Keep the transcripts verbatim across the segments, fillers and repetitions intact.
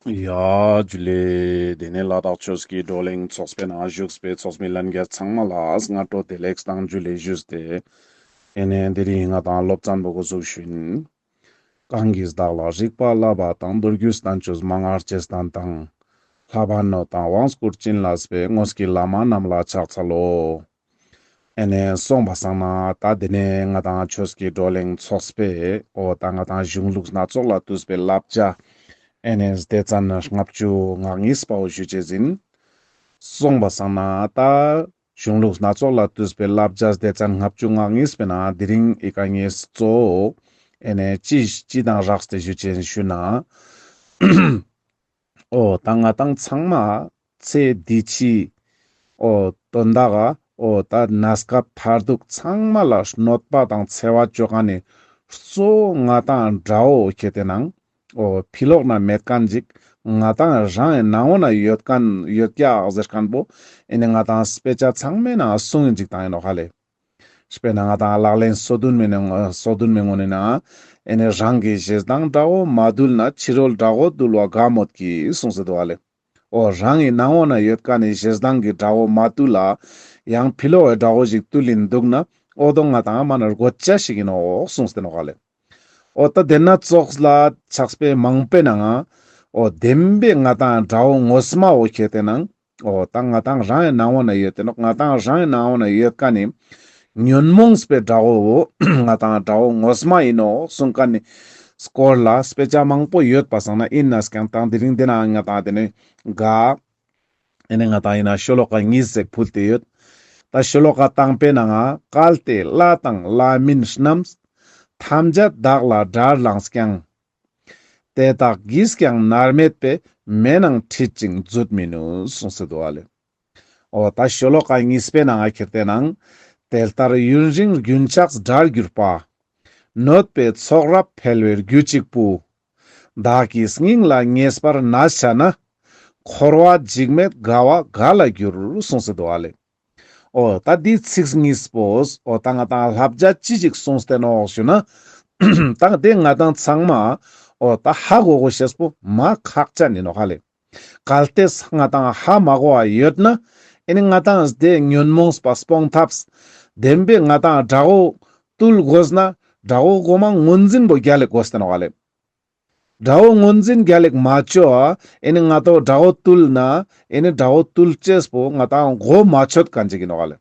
ཡ་ཇུ་ལེ། དེ་ནས་ལ་དྭགས་ཆོས་ཀྱི་བགྲོ་གླེང་ཚོགས་པའི་ནང་བཞུགས་པའི་ཚོགས་མི་ལྷན་རྒྱས་ཚང་མ་ལ་སྔ་དྲོ་བདེ་ལེགས་དང་ཇུ་ལེ་ཞུས་ཏེ། ཨེ་ནས་དེ་རིང་ང་དང་སློབ་ཚན་པོ་འགོ་ཚུགས་ཤིན། གང་གིས་བདག་ལ་རིག་པ་བསླབ་པ་དང་། མདོ་རྒྱུད་བསྟན་བཅོས་མན་ངག་བཅས་བསྟན་དང་། ལྷ་བ་ནོད་དང་དབང་བསྐུར་བྱིན་བརླབས་པའི། དངོས་ཀྱི་བླ་མ་རྣམས་ལ་ཕྱག་འཚལ་ལོ། ཨེ་ནས་སོང་པ་སང་ན་ད་དེ་ནས་ང་དང་ཆོས་ཀྱི་བགྲོ་གླེང་ཚོགས་པའི་འོ་ད་ང་དང་གཞུང་ལུགས་སྣ་ཚོགས་ལས་བཏུས་པའི་བསླབ་བྱ་ཨེ་ནས་སྡེ་ཚན་ལྔ་བཅུ་ང་གཉིས་པའོ་ཞུ་ཅེས་ཡིན། སོང་པ་སང་ན་ད་གཞུང་ལུགས་སྣ་ཚོགས་ལས་བཏུས་པའི་བསླབ་བྱ་སྡེ་ཚན་ལྔ་བཅུ་ང་གཉིས་པའི་ནང་དེ་རིང་ཨི་ཀ་ངས་གཙོ་བོ་ཨེ་ནས་ཅི་ཅི་དང་རགས་ཏེ་ཞུ་ཅེས་ཞུ་ན། འོ་ད་ང་དང་ཚང་མ་ཚེ་འདི་ཕྱི་འོ་དོན་དག་ག་འོ་ད་གནས་སྐབས་མཐར་ཐུག་ཚང་མ་ལ་གནོད་པ་དང་འཚེ་བ་ཅོ་མཁན་ནི་གཙོ་བོ་ང་དང་དགྲ་བོ་ཁྱེར་ཏེ་ནང་འོ་ཕི་ལོགས་ན་མེད་མཁན་ཅིག་ང་དང་རང་ངི་ནང་ངོ་ན་ཡོད་མཁན་ཡོད་ཀྱག་ཟེར་མཁན་པོ་ཨེ་ནས་ང་དང་དཔེ་ཆ་ཚང་མའི་ནང་གསུངས་ཡིན་ཅིག་དང་ཡིན་ནོག་ཧ་ལེ། དཔེར་ན་ང་དང་ལག་ལེན་སོ་བདུན་མའི་ནང་སོ་བདུན་མའི་ངོ་ནས་ན་ཨེ་ནས་རང་གི་ཞེ་སྡང་དགྲ་བོ་མ་བཏུལ་ན། ཕྱི་རོལ་དགྲ་བོ་འདུལ་བ་ག་མོ་གིས་གསུངས་ཏེ་འདུག་ཧ་ལེ། འོ་རང་ངི་ནང་ངོ་ན་ཡོད་མཁན་ནི་ཞེ་སྡང་གི་དགྲ་བོ་མ་བཏུལ་ལ་ཡང་ཕི་ལོགས་ཀྱི་དགྲ་བོ་ཞིག་བཏུལ་ཡིན་འདུག་ན་འོ་དོ་ང་དང་མ་ན་དགོས་ཆ་ཞིག་ཡིན་ནོག་གསུངས་ཏེ་ནོག་ཧ་ལེ། འོ་ད་དེ་ན་ཙོགས་ལ་ཆགས་པའི་མང་པོའི་ནང་འོ་བདེན་པའི་ང་དང་དགྲ་བོ་ངོ་མ་འོ་ཁྱེར་ཏེ་ནང་འོ་ད་ང་དང་རང་ངི་ནང་ངོ་ན་ཡོད་དེ་ནོག་ང་དང་རང་ངི་ནང་ངོ་ན་ཡོད་མཁན་ནི་ཉོན་མོངས་པའི་དགྲ་བོ་ང་དང་དགྲ་བོ་ངོ་མ་ཡིན་ནོག་གསུངས་མཁན་ནི་སྐོར་ལ་དཔེ་ཆ་མང་པོ་ཡོད་པ་སང་ན་ཡིན་ན་ཀྱང་ད་དེ་རིང་དེ་ན་ང་དང་དེ་ནས་ག་ཨེ་ནས་ང་དང་ཡིན་ན་ཤོ་ལོ་ཀ་གཉིས་ཟེར་ཕུལ་ཏེ་ཡོད། ད་ཤོ་ལོ་ཀ་དང་པོའི་ནང་ང་གལ་ཏེ་ལྷ་དང་ལྷ་མིན་རྣམས། ཐམས་ཅད་བདག་ལ་དགྲར་ལངས་ཀྱང་། དེ་དག་གིས་ཀྱང་མནར་མེད་པའི། མེ་ནང་ཁྲིད་ཅིང་འཛུད་མི་ནུས་གསུངས་ཏེ་འདུག་ཧ་ལེ། འོ་ད་ཤོ་ལོ་ཀ་གཉིས་པའི་ནང་ང་ཁྱེར་ཏེ་ནང་དེ་ལྟར་ཡུན་རིང་རྒྱུན་ཆགས་དགྲར་གྱུར་པ། གནོད་པའི་ཚོགས་རབ་འཕེལ་བའི་རྒྱུ་གཅིག་པུ། བདག་གི་སྙིང་ལ་ངེས་པར་གནས་བྱ་ན། འཁོར་བ་འཇིགས་མེད་དགའ་བ་ག་ལ་འགྱུར་གསུངས་ཏེ་འདུག་ཧ་ལེ། འོ་ད་འདི་ཚིག་གཉིས་པོས་འོ་ད་ང་དང་བསླབ་བྱ་ཅི་ཞིག་གསུངས་ཏེ་ནོག་ཞུ་ན། ད་དེ་ང་དང་ཚང་མ་འོ་ད་ཧ་གོ་དགོས་ཤེས་པོ་མ་ཁག་ཅན་ཡིན་ནོག་ཧ་ལེ། གལ་ཏེ་ང་དང་ཧ་མ་གོ་བ་ཡོད་ན་ཨེ་ནི་ང་དང་དེ་ཉོན་མོངས་པ་སྤོང་ཐབས་བདེན་པའི་ང་དང་དགྲ་བོ་བཏུལ་དགོས་ན་དགྲ་བོ་གོ་མ་ངོས་འཛིན་པོ་རྒྱལ་ལ་དགོས་ཏེ་ནོག་ཧ་ལེ། དགྲ་བོ་ངོས་འཛིན་རྒྱལ་ལ་མ་ཅོ་ཨ་ཨེ་ནི་ང་དང་དགྲ་བོ་བཏུལ་ན་ཨེ་ནི་དགྲ་བོ་བཏུལ་ཅེས་པོ་ང་དང་གོ་མ་ཆོད་མཁན་ཅིག་ཡིན་ནོག་ཧ་ལེ།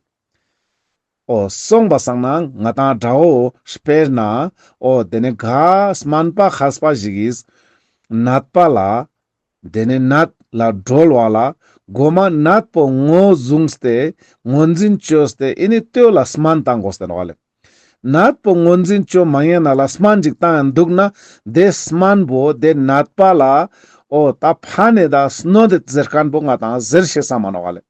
འོ་སོང་པ་སང་ན་ང་དང་དགྲ་བོ་དཔེར་ན་འོ་དེ་ནི་ག་སྨན་པ་མཁས་པ་ཞིག་གིས་ནད་པ་ལ་དེ་ནི་ནད་ལ་གྲོལ་བ་ལ་གོ་མ་ནད་པོ་ངོས་བཟུང་སྟེ་ངོས་འཛིན་བཅོས་ཏེ་ཨེ་ནི་ལྟོས་ལ་སྨན་བཏང་དགོས་ཏེ་ནོག་ཧ་ལེ། ནད་པོ་ངོས་འཛིན་བཅོ་མ་ཉན་ན་ལ་སྨན་ཅིག་བཏང་ཡིན་འདུག་ན་དེ་སྨན་པོ་དེ་ནད་པ་ལ་འོ་ད་ཕན་ནེ་ད་གནོད་དེ་ཟེར་མཁན་པོ་ང་དང་ཟེར་ཤེས་ས་མ་ནོག་ཧ་ལེ།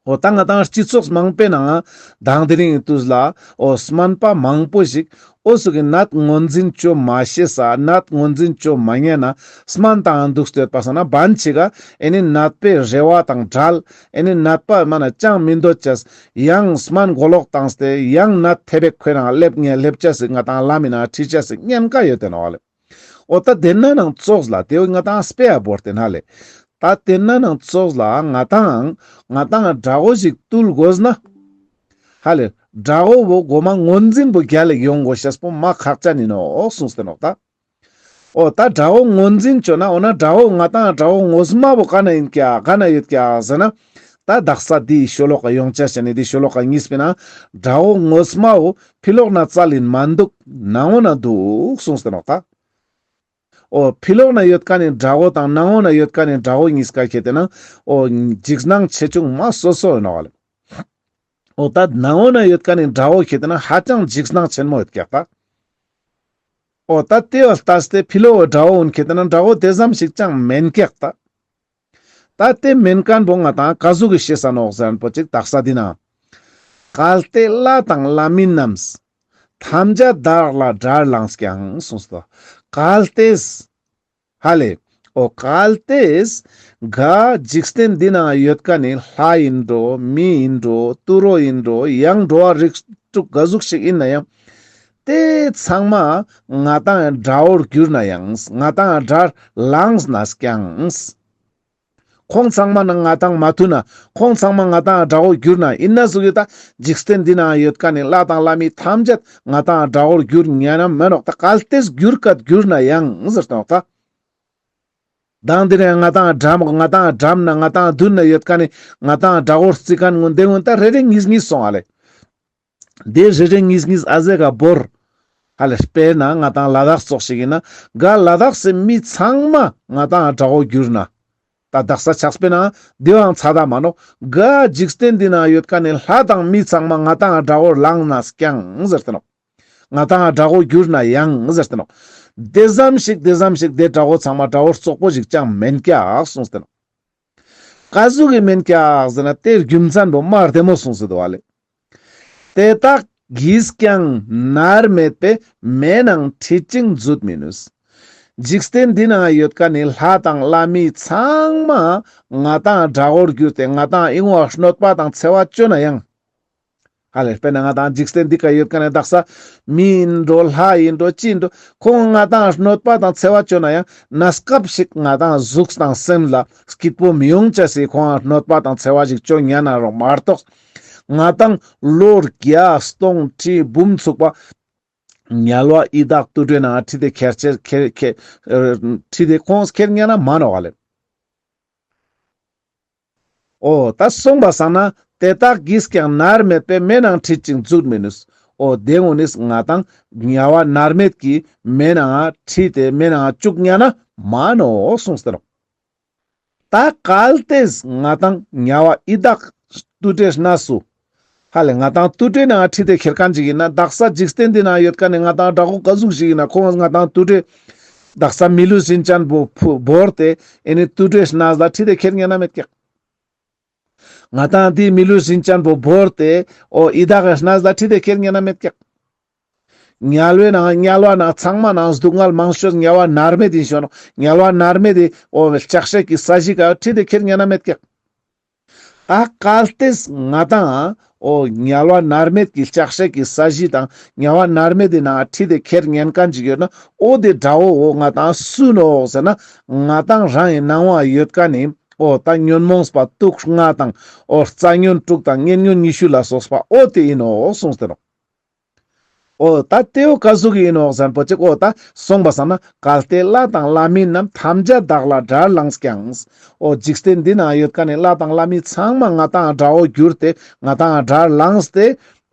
འོ་ད་ང་དང་སྤྱི་ཚོགས་མང་པོའི་ནང་དང་དེ་རིང་དུས་ལ་འོ་སྨན་པ་མང་པོ་ཞིག་འོ་སུ་གི་ནད་ངོས་འཛིན་བཅོ་མ་ཤེས་ས་ནད་ངོས་འཛིན་བཅོ་མ་ཉན་ན་སྨན་བཏང་འདུག་སྟེ་ཡོད་པ་སང་ན་བན་ཅིག་ག་ཨེ་ནི་ནད་པའི་རེ་བ་དང་བྲལ་ཨེ་ནི་ནད་པ་མ་ན་ཅང་མི་འདོད་ཅེས་ཡང་སྨན་མགོ་ལོག་བཏང་སྟེ་ཡང་ནད་ཐེབས་པའི་ཁོའི་ནང་སླེབས་ངེ་སླེབས་ཅེས་སི་ང་དང་ལམ་མི་ནང་ཁྲིད་ཅེས་སི་ཉེན་ཁ་ཡོད་དེ་ནོག་ཧ་ལེ། འོ་ད་དེ་ན་ནང་ཙོགས་ལ་དེ་བོ་ང་དང་དཔེ་ཡ་བོར་ཏེ་ན་ལེ། ད་དེ་ན་ནང་ཙོགས་ལ་ང་དང་ང་དང་དགྲ་བོ་ཞིག་བཏུལ་དགོས་ན། ཧ་ལེ། དགྲ་བོ་བོ་གོ་མ་ངོས་འཛིན་པོ་རྒྱལ་ལ་ཡོང་དགོས་ཤེས་པོ་མ་ཁག་ཅན་ཡིན་ནོག་གསུངས་ཏེ་ནོག་ད། འོ་ད་དགྲ་བོ་ངོས་འཛིན་བཅོ་ན་འོ་ན་དགྲ་བོ་ང་དང་དགྲ་བོ་ངོ་མ་བོ་ག་ན་ཡིན་ཀྱག་ག་ན་ཡོད་ཀྱག་ཟེར་ན། ད་དག་ས་འདི་ཤོ་ལོ་ཀ་ཡོང་ཆ་ཞེ་ནི་འདི་ཤོ་ལོ་ཀ་གཉིས་པའི་ནང་དགྲ་བོ་ངོ་མ་བོ་ཕི་ལོགས་ན་རྩལ་ཡིན་མ་འདུག་ནང་ངོ་ན་འདུག་གསུངས་ཏེ་ནོག་ད། འོ་ཕི་ལོགས་ན་ཡོད་མཁན་ནི་དགྲ་བོ་དང་ནང་ངོ་ན་ཡོད་མཁན་ནི་དགྲ་བོ་གཉིས་ཀ་ཁྱེར་ཏེ་ན་འོ་འཇིགས་སྣང་ཆེ་ཆུང་མ་སོ་སོ་ཡིན་ནོག་ལེ། འོ་ད་ནང་ངོ་ན་ཡོད་མཁན་ནི་དགྲ་བོ་ཁྱེར་ཏེ་ན་ཧ་ཅང་འཇིགས་སྣང་ཆེན་མོ་ཡོད་ཀྱག་ད། འོ་ད་དེ་བ་ལྟས་ཏེ་ཕི་ལོགས་དགྲ་བོ་འོན་ཁྱེར་ཏེ་ན་དགྲ་བོ་དེ་ཙམ་ཞིག་ཅང་མེན་ཀྱག་ད། ད་དེ་མེན་མཁན་པོ་ང་དང་ག་ཟུག་གི་ཤེས་ས་ནོག་ཟེར་ན་པོ་ཅིག་དག་ས་འདི་ན། གལ་ཏེ་ལྷ་དང་ལྷ་མིན་རྣམས། ཐམས་ཅད་བདག་ལ་དགྲར་ལངས་ཀྱང་གསུངས་སོ། གལ་ཏེ། ཧ་ལེ། འོ་གལ་ཏེ། ག་འཇིག་རྟེན་འདི་ན་ཡོད་མཁན་ནི་ལྷ་ཡིན་འགྲོ་མི་ཡིན་འགྲོ་དུད་འགྲོ་ཡིན་འགྲོ་ཡང་འགྲོ་བ་རིགས་དྲུག་ག་ཟུག་ཞིག་ཡིན་ན་ཡང་། དེ་ཚང་མ་ང་དང་དགྲ་བོར་གྱུར་ན་ཡང་། ང་དང་དགྲར་ལངས་ནས་ཀྱང་། ཁོང་ཚང་མ་ན་ང་དང་མ་མཐུན་ན། ཁོང་ཚང་མ་ང་དང་དགྲ་བོར་གྱུར་ན། ཡིན་ན་ཟུག་ཡོད་ད། འཇིག་རྟེན་འདི་ན་ཡོད་མཁན་ནི་ལྷ་དང་ལྷ་མི་ཐམས་ཅད་ང་དང་དགྲ་བོར་གྱུར་ཉན་ན་མེན་ནོག་ད། གལ་ཏེ་གྱུར་ག་གྱུར་ན་ཡང་ཟེར་ཏེ་ནོག་ད། མདང་འདི་ནས་ང་དང་འགྲམ་ང་དང་འགྲམ་ན་ང་དང་མདུན་ན་ཡོད་མཁན་ནི་ང་དང་དགྲ་བོར་བརྩི་མཁན་ཀུན་དེ་ཀུན་ད་རེ་རེ་གཉིས་གཉིས་སོང་ཨ་ལེ། དེ་རེ་རེ་གཉིས་གཉིས་ཨ་ཟེ་ག་བོར། ཧ་ལེ་དཔེར་ན་ང་དང་ལ་དྭགས་ཙོགས་ཤིག་ཡིན་ན། ག་ལ་དྭགས་སི་མི་ཚང་མ་ང་དང་དགྲ་བོ་གྱུར་ན། ད་དག་ས་ཆགས་པའི་ནང་དེའང་ཚ་ད་མ་ནོག་ག་འཇིག་རྟེན་འདི་ན་ཡོད་མཁན་ནི་ལྷ་དང་མི་ཚང་མ་ང་དང་དགྲ་བོར་ལངས་ནས་ཀྱང་ཟེར་ཏེ་ནོག་ང་དང་དགྲ་བོ་གྱུར་ན་ཡང་ཟེར་ཏེ་ནོག་དེ་ཙམ་ཞིག་དེ་ཙམ་ཞིག་དེ་དགྲ་བོ་ཚང་མ་དགྲ་བོ་རྩོག་པོ་ཞིག་ཅང་མེན་ཀྱག་གསུངས་ཏེ་ནོག་ག་ཟུག་གི་མེན་ཀྱག་ཟེར་ན་དེ་རྒྱུ་མཚན་པོ་མ་བདེ་མོ་གསུངས་སེ་འདུག་ཨ་ལེ། དེ་དག་གིས་ཀྱང་མནར་མེད་པའི། མེ་ནང་ཁྲིད་ཅིང་འཛུད་མི་ནུས། འཇིག་རྟེན་འདི་ན་ཡོད་མཁན་ནི་ལྷ་དང་ལྷ་མི་ཚང་མ་ང་དང་དགྲ་བོར་གྱུར་ཏེ་ང་དང་ཨི་ངོ་གནོད་པ་དང་འཚེ་བ་བཅོ་ན་ཡང་། ཧ་ལེ་དཔེར་ན་ང་དང་འཇིག་རྟེན་འདི་ཀ་ཡོད་མཁན་ནི་དག་ས་མི་ཡིན་འགྲོ་ལྷ་ཡིན་འགྲོ་ཅི་ཡིན་འགྲོ་ཁོང་ང་དང་གནོད་པ་དང་འཚེ་བ་བཅོ་ན་ཡང་། གནས་སྐབས་ཤིག་ང་དང་གཟུགས་དང་སེམས་ལ་སྐྱིད་པོ་མི་ཡོང་ཆ་སི་ཁོང་ང་གནོད་པ་དང་འཚེ་བ་ཞིག་བཅོ་ཉན་ན་རུང་མ་གཏོགས། ང་དང་ལོ་བརྒྱ་སྟོང་ཁྲི་འབུམ་ཚུགས་པ་དམྱལ་བ་ཡི་དྭགས་དུད་འགྲོའི་ནང་ཁྲིད་དེ་ཁྱེར་ཁྱེར་ཁྱེར་ཁྱེར་ཁྲིད་དེ་ཁོང་ཁྱེར་ཉན་ན་མ་ནོག་ཨ་ལེ། འོ་ད་སོང་པ་སང་ན་དེ་དག་གིས་ཀྱང་མནར་མེད་པའི། མེ་ནང་ཁྲིད་ཅིང་འཛུད་མི་ནུས། འོ་དེ་ཀུན་ནིས་ང་དང་དམྱལ་བ་མནར་མེད་ཀྱི་མེ་ནང་ཁྲིད་དེ་མེ་ནང་བཅུག་ཉན་ན་མ་ནོག་གསུངས་ཏེ་ནོག་ད་གལ་ཏེ་ང་དང་དམྱལ་བ་ཡི་དྭགས་དུད་འགྲོའི་གནས་སུ། ཧ་ལེ་ང་དང་དུད་འགྲོའི་ནང་ཁྲིད་དེ་ཁྱེར་མཁན་ཅིག་ཡིན་ན། དག་ས་འཇིག་རྟེན་འདི་ན་ཡོད་མཁན་ནི་ང་དང་དགྲ་བོ་ག་ཟུག་ཞིག་ཡིན་ན་ཁོང་ང་དང་དུད་འགྲོའི་དག་ས་མི་ལུས་རིན་ཅན་པོ་བོར་ཏེ་ཨེ་ནི་དུད་འགྲོའི་གནས་ལ་ཁྲིད་དེ་ཁྱེར་ཉན་ན་མེད་ཀྱག་ང་དང་དེའི་མི་ལུས་རིན་ཅན་པོ་བོར་ཏེ་འོ་ཡི་དྭགས་གནས་ལ་ཁྲིད་དེ་ཁྱེར་ཉན་ན་མེད་ཀྱག་དམྱལ་བའི་ནང་དམྱལ་བ་ནང་ཚང་མ་ནང་སྡུག་བསྔལ་མང་ཤོས་དམྱལ་བ་མནར་མེད་ཡིན་ཤོ་ནོག་དམྱལ་བ་མནར་མེད་དེ་འོ་ལྕགས་སྲེག་གི་ས་གཞི་ཀ་ཁྲིད་དེ་ཁྱེར་ཉན་ན་མེད་ཀྱག་ད་གལ་ཏེ་ང་དང་འོ་དམྱལ་བ་མནར་མེད་ཀྱི་ལྕགས་སྲེག་གི་ས་གཞི་དང་དམྱལ་བ་མནར་མེད་དེ་ནང་ཁྲིད་དེ་ཁྱེར་ཉན་མཁན་ཅིག་ཡོད་ན། འོ་དེ་དགྲ་བོ་འོ་ང་དང་སུ་ནོག་ཟེར་ན། ང་དང་རང་གི་ནང་བ་ཡོད་མཁན་ནི་འོ་ད་ཉོན་མོངས་པ་དུག་ལྔ་དང་འོ་རྩ་ཉོན་དྲུག་དང་ཉེ་ཉོན་ཉི་ཤུ་ལ་སོགས་པ་འོ་དེ་ཡིན་ནོག་གསུངས་ཏེ་ནོག་འོ་ད་དེའོ་ག་ཟུག་ཡིན་ནོག་ཟེར་ན་པོ་ཅིག་འོ་ད་སོང་པ་སང་ན་གལ་ཏེ་ལྷ་དང་ལྷ་མིན་རྣམས་ཐམས་ཅད་བདག་ལ་དགྲར་ལངས་ཀྱང་། འོ་འཇིག་རྟེན་འདི་ན་ཡོད་མཁན་ནི་ལྷ་དང་ལྷ་མིན་ཚང་མ་ང་དང་དགྲ་བོ་གྱུར་ཏེ་ང་དང་དགྲར་ལངས་ཏེ།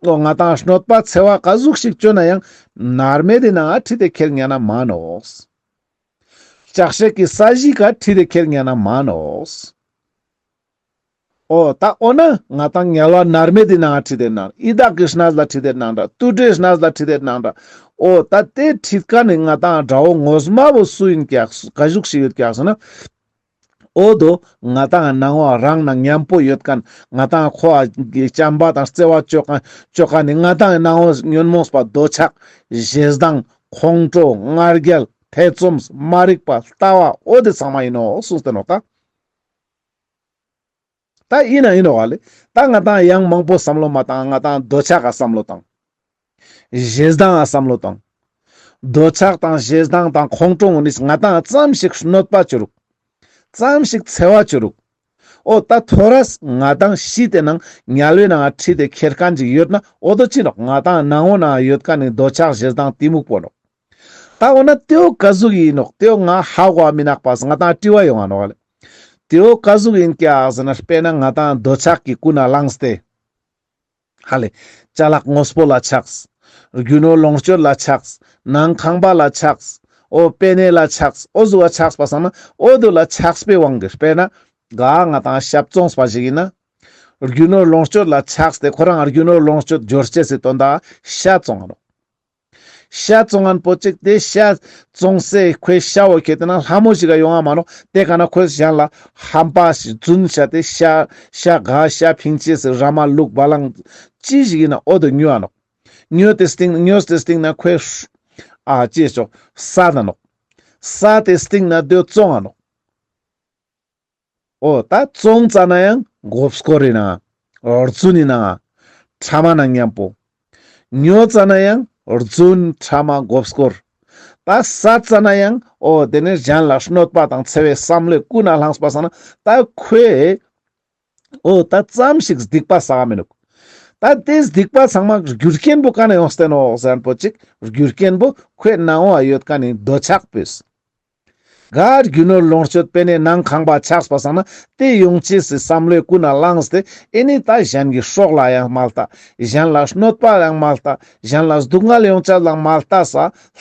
འོ་ང་དང་གནོད་པ་འཚེ་བ་ག་ཟུག་ཞིག་བཅོ་ན་ཡང་མནར་མེད་དེ་ནང་ཁྲིད་དེ་ཁྱེར་ཉན་ན་མ་ནོག་ལྕགས་སྲེག་གི་ས་གཞི་ཀ་ཁྲིད་དེ་ཁྱེར་ཉན་ན་མ་ནོག་འོ་ད་འོ་ན་ང་དང་དམྱལ་བ་མནར་མེད་དེ་ནང་ཁྲིད་དེ་ནང་ཡི་དྭགས་ཀྱི་གནས་ལ་ཁྲིད་དེ་ནང་འདྲ། དུད་འགྲོའི་གནས་ལ་ཁྲིད་དེ་ནང་འདྲ། འོ་ད་དེ་ཁྲིད་མཁན་ནི་ང་དང་དགྲ་བོ་ངོ་མ་བོ་སུ་ཡིན་ཀྱག་ག་ཟུག་ཞིག་ཡོད་ཀྱག་ཟེར་ན། འོ་དོ་ང་དང་ནང་བ་རང་ན་མཉམ་པོ་ཡོད་མཁན། ང་དང་ཁོ་ཨ་བྱམས་པ་དང་བརྩེ་བ་བཅོ་མཁན་བཅོ་མཁན་ནི་ང་དང་ནང་བ་ཉོན་མོངས་པ་འདོད་ཆགས་ཞེ་སྡང་ཁོང་ཁྲོ་ང་རྒྱལ་ཐེ་ཚོམ་མ་རིག་པ་ལྟ་བ་འོ་དེ་ཚང་མ་ཡིན་ནོག་གསུངས་ཏེ་ནོག་ད། ད་ཡིན་ན་ཡིན་ནོག་ཨ་ལེ། ད་ང་དང་ཡང་མང་པོ་བསམ་བློ་མ་བཏང་། ང་དང་འདོད་ཆགས་ཀ་བསམ་བློ་བཏང་། ཞེ་སྡང་ང་བསམ་བློ་བཏང་། འདོད་ཆགས་དང་ཞེ་སྡང་དང་ཁོང་ཁྲོ་ངོ་ནི་ང་དང་ཙམ་ཞིག་གནོད་པ་བཅོ་རུག་ཙམ་ཞིག་འཚེ་བ་བཅོ་རུག་འོ་ད་ཐོ་རས་ང་དང་ཤི་སྟེ་ནང་དམྱལ་བའི་ནང་ཁྲིད་དེ་ཁྱེར་མཁན་ཅིག་ཡོད་ན། འོ་དོ་ཅི་ནོག་ང་དང་ནང་འོ་ན་ཡོད་མཁན་ནི་འདོད་ཆགས་ཞེ་སྡང་གཏི་མུག་པོ་ནོག་ད་འོ་ན་དེའོ་ག་ཟུག་ཡིན་ནོག་དེའོ་ང་ཧ་གོ་མི་ནོག་པ་ང་དང་དྲི་བ་ཡོང་ང་ནོག་ལེ། དེའོ་ག་ཟུག་ཡིན་ཀྱག་ཟེར་ན། དཔེར་ན་ང་དང་འདོད་ཆགས་ཀྱི་ཀུན་ནས་བསླངས་ཏེ། ཧ་ལེ། ཅ་ལག་དངོས་པོ་ལ་ཆགས། རྒྱུ་ནོར་ལོངས་སྤྱོད་ལ་ཆགས། ནང་ཁང་པ་ལ་ཆགས། འོ་པེ་ནེ་ལ་ཆགས། འོ་ཟུག་ག་ཆགས་པ་སང་ན་འོ་དོ་ལ་ཆགས་པའི་དབང་གིས། དཔེར་ན་ག་ང་དང་ཤ་བཙོངས་པ་ཞིག་ཡིན་ན། རྒྱུ་ནོར་ལོངས་སྤྱོད་ལ་ཆགས་ཏེ་ཁོ་རང་རྒྱུ་ནོར་ལོངས་སྤྱོད་འབྱོར་ཅེས་སི་དོན་དག་ཤ་བཙོང་ང་ནོག་ཤ་བཙོང་མཁན་པོ་ཅིག་དེ་ཤ་བཙོང་སའི་ཁོའི་ཤ་བོ་ཁྱེར་ཏེ་ན་ལྷ་མོ་ཞིག་ག་ཡོང་ང་མ་ནོག་དེ་ག་ན་ཁོས་གཞན་ལ་ཧམ་པ་ཞིག་རྫུན་བཤད་དེ་ཤ་ཤ་ག་ཤ་ཕིང་ཅེས་སི་ར་མ་ལུག་བ་ལང་ཅི་ཞིག་ཡིན་ན་འོ་དོ་ཉོ་ང་ནོག་ཉོས་ཏེ་སྟིང་ཉོས་ཏེ་སྟིང་ན་ཁོས་ཨ་ཅེས་ཆོག་ས་ད་ནོག་ས་དེ་སྟིང་ན་དེ་བཙོང་ང་ནོག་འོ་ད་བཙོང་ཙ་ན་ཡང་མགོ་སྐོར་ཡིན་ན་རྫུན་ཡིན་ན་ཕྲ་མ་ན་མཉམ་པོ། ཉོ་ཙ་ན་ཡང་ རྫུན་ཕྲ་མ་མགོ་སྐོར། ད་ས་ཙ་ན་ཡང་འོ་དེ་ནས་གཞན་ལ་གནོད་པ་དང་འཚེ་བའི་བསམ་བློའི་ཀུན་ནས་བསླངས་པ་སང་ན་ད་ཁོས་འོ་ད་ཙམ་ཞིག་སྡིག་པ་བསགས་མི་ནུག། ད་དེ་སྡིག་པ་ཚང་མ་རྒྱུ་རྐྱེན་པོ་ག་ནས་ཡོངས་ཏེ་ནོག་ཟེར་ན་པོ་ཅིག་རྒྱུ་རྐྱེན་པོ་ཁོའི་ནང་ང་ཡོད་མཁན་ནི་འདོད་ཆགས་པོས། ག་རྒྱུ་ནོར་ལོངས་སྤྱོད་པེ་ནེ་ནང་ཁང་པ་ཆགས་པ་སང་ན་དེ་ཡོང་ཅེས་སི་བསམ་བློའི་ཀུན་ནས་བསླངས་ཏེ་ཨེ་ནི་ད་གཞན་གྱི་སྲོག་ལ་ཡང་མ་ལྟ། གཞན་ལ་གནོད་པ་ཡང་མ་ལྟ། གཞན་ལ་སྡུག་བསྔལ་ཡོང་ཅེས་ལ་མ་ལྟ་ས་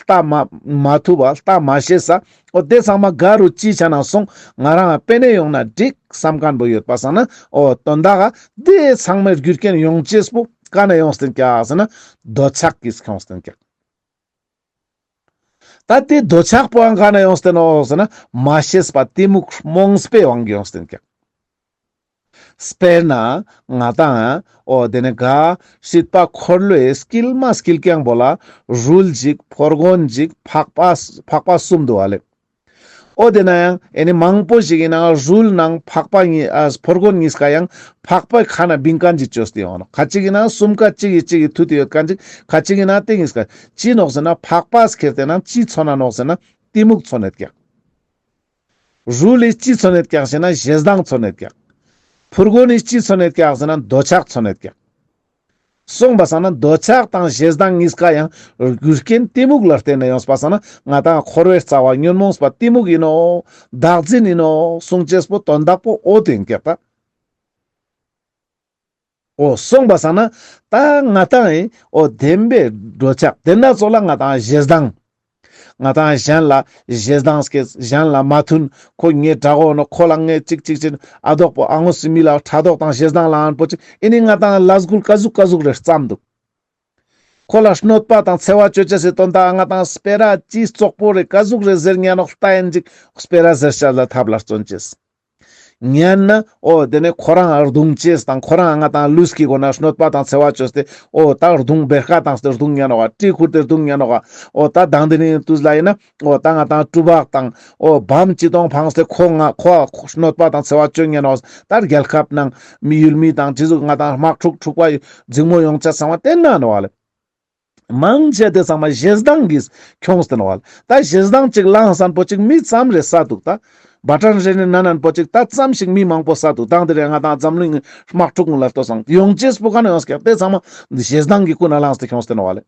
ལྟ་མ་མ་ཐུབ་པ་ལྟ་མ་ཤེས་ས་འོ་དེ་ཚང་མ་ག་རུ་ཅི་ཆ་ན་སོང་ང་རང་ང་པེ་ནེ་ཡོང་ན་འགྲིག་བསམ་མཁན་པོ་ཡོད་པ་སང་ན་འོ་དོན་དག་ག་དེ་ཚང་མའི་རྒྱུ་རྐྱེན་ཡོང་ཅེས་པོ་ག་ནས་ཡོངས་ཏེ་ཀྱག་ཟེར་ན་འདོད་ཆགས་ཀྱིས་ཁྱོངས་ཏེ་ཀྱག། ད་དེ་འདོད་ཆགས་པོའང་ག་ནས་ཡོངས་ཏེ་ནོག་ཟེར་ན་མ་ཤེས་པ་གཏི་མུག་རྨོངས་པའི་དབང་གིས་ཡོངས་ཏེ་ཀྱག། དཔེར་ན་ང་དང་འོ་དེ་ནས་ག་སྲིད་པ་འཁོར་ལོའི་དཀྱིལ་མ་དཀྱིལ་རྐྱང་པོ་ལ་རུལ་ཅིག་ཕོར་གོན་ཅིག་ཕག་པ་ཕག་པ་གསུམ་འདུག་པ་ལེ། འོ་དེ་ན་ཡང་ཨེ་ནི་མང་པོ་ཞིག་ཡིན་ན་རུལ་ནང་ཕག་པ་གཉིས་ཨ་ཕོར་གོན་གཉིས་ཀ་ཡང་ཕག་པའི་ཁ་ན་བིང་མཁན་ཅིག་བཅོས་ཏེ་ཡོང་ནོག། ཁ་ཅིག་ཡིན་ན་གསུམ་ཀ་གཅིག་གི་གཅིག་གི་མཐུད་དེ་ཡོད་མཁན་ཅིག། ཁ་ཅིག་ཡིན་ན་དེ་གཉིས་ཀ་ཅི་ནོག་ཟེར་ན་ཕག་པ་ཁྱེར་ཏེ་ན་ཅི་མཚོན་ན་ནོག་ཟེར་ན་གཏི་མུག་མཚོན་ཡོད་ཀྱག། རུལ་ལི་ཅི་མཚོན་ཡོད་ཀྱག་ཟེར་ན་ཞེ་སྡང་མཚོན་ཡོད་ཀྱག། ཕོར་གོན་ནི་ཅི་མཚོན་ཡོད་ཀྱག་ཟེར་ན་འདོད་ཆགས་མཚོན་ཡོད་ཀྱག། སོང་པ་སང་ན་འདོད་ཆགས་དང་ཞེ་སྡང་གཉིས་ཀ་ཡང་རྒྱུ་རྐྱེན་གཏི་མུག་ལ་བརྟེན་ནས་ཡོངས་པ་སང་ན་ང་དང་འཁོར་བའི་རྩ་བ་ཉོན་མོངས་པ་གཏི་མུག་ཡིན་ནོག། བདག་འཛིན་ཡིན་ནོག་གསུང་ཅེས་པོ་དོན་དག་པོ་འོ་དེ་ཡིན་ཀྱག་ད། འོ་སོང་པ་སང་ན་ད་ང་དང་ཡིན་འོ་བདེན་པའི་འདོད་ཆགས་དེ་ན་ཚོ་ལ་ང་དང་ཞེ་སྡང་། ང་དང་གཞན་ལ་ཞེ་སྡང་སྐྱེས། གཞན་ལ་མ་མཐུན། ཁོ་ངའི་དགྲ་བོ་ནོག། ཁོ་ལ་ངས་ཅིག་ཅིག་ཅིག་ཨ་དོག་པོ་ཨ་ངོ་སི་མི་ལ་ཕྲག་དོག་དང་ཞེ་སྡང་ལ་ཨན་པོ་ཅིག་ཨེ་ནི་ང་དང་ལས་འགུལ་ཀ་ཟུག་ཀ་ཟུག་རེ་བརྩམས་འདུག། ཁོ་ལ་གནོད་པ་དང་འཚེ་བ་ཅོ་ཅེས་སི་དོན་དག་ང་དང་སྤེ་ར་ཅི་བཙོག་པོ་རེ་ཀ་ཟུག་རེ་ཟེར་ཉན་ནོག་ལྟ་ཡིན་ཅིག་སྤེ་ར་ཟེར་ཅེས་ལ་ཐབས་ལ་བརྩོན་ཅེས། ཉན་ན་འོ་དེ་ནས་ཁོ་རང་རྡུང་ཅེས་དང་ཁོ་རང་ང་དང་ལུས་ཀྱི་སྒོ་ན་གནོད་པ་དང་འཚེ་བ་ཅོས་ཏེ་འོ་ད་རྡུང་བེར་ཀ་བཏང་སྟེ་རྡུང་ཉན་ནོག་ག། གྲི་ཁུར་ཏེ་རྡུང་ཉན་ནོག་ག། འོ་ད་དང་དེ་ནས་དུས་ལ་ཡིན་ན་འོ་ད་ང་དང་གྲུ་འབག་དང་འོ་བམ་ཅི་ཏོང་འཕངས་ཏེ་ཁོ་ང་ཁོ་གནོད་པ་དང་འཚེ་བ་ཅོ་ཉན་ནོག། ད་རྒྱལ་ཁབ་ནང་མི་ཡུལ་མི་དང་ཅི་ཟུག་ང་དང་དམག་འཁྲུག་འཁྲུག་པ་འཛིང་མོ་ཡོང་ཅེས་ཚང་མ་དེ་ན་ནོག་ག་ལེ། མང་ཆེ་དེ་ཚང་མ་ཞེ་སྡང་གིས་ཁྱོངས་ཏེ་ནོག་པ་ལེ། ད་ཞེ་སྡང་ཅིག་ལངས་སན་པོ་ཅིག་མི་ཙམ་རེ་ས་འདུག། ད་བ་ཊན་རེ་ནི་ན་ནན་པོ་ཅིག་ད་ཙམ་ཞིག་མི་མང་པོ་ས་འདུག། དང་དེ་རེ་ང་དང་འཛམ་གླིང་དམག་འཁྲུག་ངུ་ལ་ལྟོས་སང་ཡོང་ཅེས་པོ་ག་ནས་ཡོངས་ཀྱག། དེ་ཚང་མ་ཞེ་སྡང་གི་ཀུན་ནས་བསླངས་ཏེ་ཁྱོངས་ཏེ་ནོག་པ་ལེ།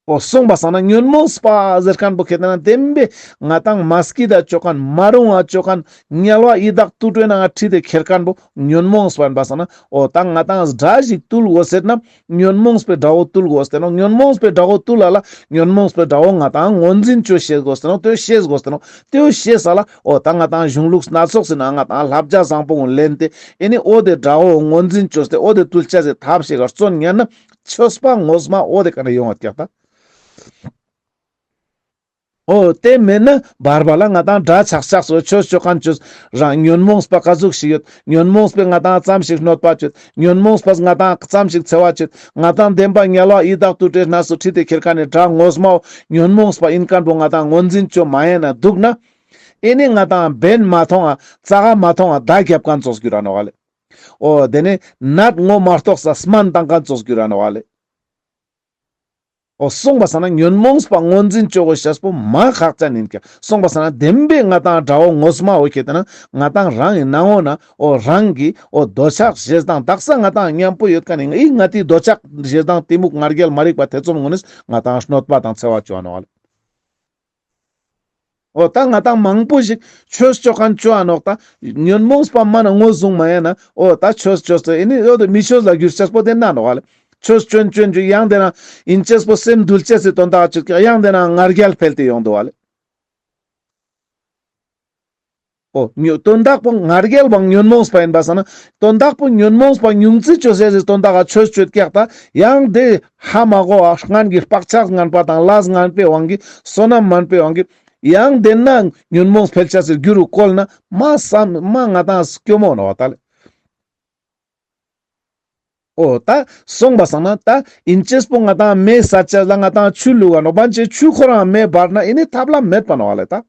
འོ་སོང་པ་སང་ན་ཉོན་མོངས་པ་ཟེར་མཁན་པོ་ཁྱེར་ཏེ་ན་བདེན་པའི་ང་དང་མ་སྐྱིད་ད་ཅོ་མཁན་མ་རུང་བ་ཅོ་མཁན་དམྱལ་བ་ཡི་དྭགས་དུད་འགྲོའི་ནང་ང་ཁྲིད་དེ་ཁྱེར་མཁན་པོ་ཉོན་མོངས་པ་ཡིན་པ་སང་ན་འོ་ད་ང་དང་དགྲ་ཞིག་བཏུལ་དགོས་ཟེར་ན་ཉོན་མོངས་པའི་དགྲ་བོ་བཏུལ་དགོས་ཟེར་ནོག། ཉོན་མོངས་པའི་དགྲ་བོ་བཏུལ་ལ་ལ་ཉོན་མོངས་པའི་དགྲ་བོ་ང་དང་ངོས་འཛིན་ཅོ་ཤེས་དགོས་ཟེར་ནོག། དེ་ཤེས་དགོས་ཟེར་ནོག། དེ་ཤེས་ས་ལ་འོ་ད་ང་དང་གཞུང་ལུགས་སྣ་ཚོགས་སི་ནང་ང་དང་བསླབ་བྱ་བཟང་པོ་ངུ་ལེན་ཏེ་ཨེ་ནི་འོ་དེ་དགྲ་བོ་ངོས་འཛིན་ཅོས་ཏེ་འོ་དེ་བཏུལ་ཅེས་སི་ཐབས་ཤིག་ག་བརྩོན་ཉན་ན་ཆོས་པ་ངོ་མ་འོ་དེ་ག་ནས་ཡོང་བ་ཀྱག་ད། འོ་དེ་མེད་ན་བར་བར་ལ་ང་དང་དགྲ་ཆགས་ཆགས་སོ་ཆོས་ཅོ་མཁན་ཆོས་རང་ཉོན་མོངས་པ་ག་ཟུག་ཞིག་ཡོད། ཉོན་མོངས་པས་ང་དང་ཙམ་ཞིག་གནོད་པ་ཅོས། ཉོན་མོངས་པས་ང་དང་ཙམ་ཞིག་འཚེ་བ་ཅོས། ང་དང་བདེན་པ་དམྱལ་བ་ཡི་དྭགས་དུད་འགྲོའི་གནས་སུ་ཁྲིད་དེ་ཁྱེར་མཁན་ནི་དགྲ་ངོ་མ་བོ་ཉོན་མོངས་པ་ཡིན་མཁན་པོ་ང་དང་ངོས་འཛིན་ཅོ་མ་ཡེ་ན་འདུག་ན། ཨེ་ནི་ང་དང་འབེན་མ་ཐོང་ང་རྩ་ག་མ་ཐོང་ང་མདའ་རྒྱབ་མཁན་ཙོགས་གྱུར་ར་ནོག་པ་ལེ། འོ་དེ་ནས་ནད་ངོ་མ་གཏོགས་ས་སྨན་བཏང་མཁན་ཙོགས་གྱུར་ར་ནོག་པ་ལེ། འོ་སོང་པ་སང་ན་ཉོན་མོངས་པ་ངོས་འཛིན་ཅོ་དགོས་ཤེས་པོ་མ་ཁག་ཅན་ཡིན་ཀྱག། སོང་པ་སང་ན་བདེན་པའི་ང་དང་དགྲ་བོ་ངོ་མ་བོ་ཁྱེར་ཏེ་ན་ང་དང་རང་གི་ནང་ངོ་ན་འོ་རང་གི་འོ་འདོད་ཆགས་ཞེ་སྡང་དག་ས་ང་དང་མཉམ་པོ་ཡོད་མཁན་ནི་ཨི་ང་དེའི་འདོད་ཆགས་ཞེ་སྡང་གཏི་མུག་ང་རྒྱལ་མ་རིག་པ་ཐེ་ཚོམ་ངོ་ནས་ང་དང་གནོད་པ་དང་འཚེ་བ་ཅོ་འ་ནོག་པ་ལེ། འོ་ད་ང་དང་མང་པོ་ཞིག་ཆོས་ཅོ་མཁན་ཅོ་འ་ནོག། ད་ཉོན་མོངས་པ་མ་ན་ངོས་བཟུང་མ་ཡེ་ན་འོ་ད་ཆོས་ཅོས་ཏེ་ཨེ་ནི་འོ་དེ་མི་ཆོས་ལ་འགྱུར་ཅེས་པོ་དེ་ན་ནོག་པ་ལེ། ཆོས་ཅོན་ཅོན་ཅོ་ཡང་དེ་ན་ཡིན་ཅེས་པོ་སེམས་འདུལ་ཅེས་སི་དོན་དག་ཅོ་ཀྱག། ཡང་དེ་ན་ང་རྒྱལ་འཕེལ་ཏེ་ཡོང་འདུག་པ་ལེ། འོ་ཉོ་དོན་དག་པོ་ང་རྒྱལ་བང་ཉོན་མོངས་པ་ཡིན་པ་སང་ན་དོན་དག་པོ་ཉོན་མོངས་པ་ཉུང་ཙི་ཅོ་ཅེས་སི་དོན་དག་ག་ཆོས་ཅོ་ཀྱག། ད་ཡང་དེ་ཧ་མ་གོ་བ་སྔན་གྱི་བག་ཆགས་ངན་པ་དང་ལས་ངན་པའི་དབང་གིས་བསོད་ནམས་དམན་པའི་དབང་གིས་ཡང་དེ་ན་ཉོན་མོངས་འཕེལ་ཅེས་སི་རྒྱུ་རུ་བཀོལ་ན་མ་བསམ་མ་ང་དང་སྐྱོ་མོ་ནོག་པ་ད་ལེ། འོ་ད་སོང་པ་སང་ན་ད་ཡིན་ཅེས་པོ་ང་དང་མེ་ས་ཅེས་ལ་ང་དང་ཆུ་བླུག་ག་ནོག་པ་ཅེ་ཆུ་ཁོ་རང་མེ་འབར་ན་ཨེ་ནི་ཐབས་ལམ་མེད་པ་ནོག་པ་ལེ་ད།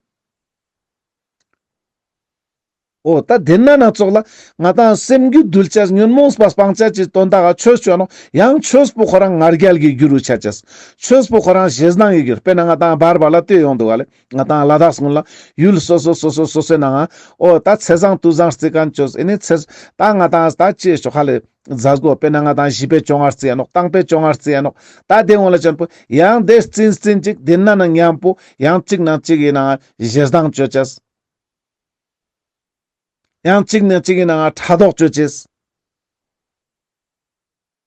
འོ་ད་དེ་ན་ན་ཙོགས་ལ་ང་ཏང་སེམས་རྒྱུད་འདུལ་ཅེས་ཉོན་མོངས་པ་སྤང་ཅེས་ཀྱི་དོན་དག་ག་ཆོས་ཅོ་ནོག། ཡང་ཆོས་པོ་ཁོ་རང་ང་རྒྱལ་གྱི་རྒྱུ་རུ་ཆ་ཅེས། ཆོས་པོ་ཁོ་རང་ཞེ་སྡང་གི་རྒྱུ་རུ། དཔེར་ན་ང་ཏང་བར་བར་ལ་ལྟོས་ཡོང་འདུག་ག་ལེ། ང་ཏང་ལ་དྭགས་སྔོན་ལ་ཡུལ་སོ་སོ་སོ་སོ་སོ་སོའི་ནང་ང་འོ་ད་ཚེས་བཟང་དུས་བཟང་རྩི་མཁན་ཅོས། ཨེ་ནི་ཚེས་ད་ང་ཏང་ད་ཅི་ཞོག་ཧ་ལེ་མཛད་སྒོ་དཔེར་ན་ང་ཏང་བཞི་པའི་བཅོ་ལྔ་རྩི་ཡ་ནོག། དང་པོའི་བཅོ་ལྔ་རྩི་ཡ་ནོག། ད་དེ་འོང་ལ་ཅན་པོ་ཡང་དེ་རྩིན་རྩིན་ཅིག་དེ་ན་ན་མཉམ་པོ་ཡང་གཅིག་ན་གཅིག་གི་ནང་ང་ཞེ་སྡང་ཅོ་ཅེས། ཡང་གཅིག་ནས་གཅིག་གི་ནང་ང་ཕྲག་དོག་ཅོ་ཅེས།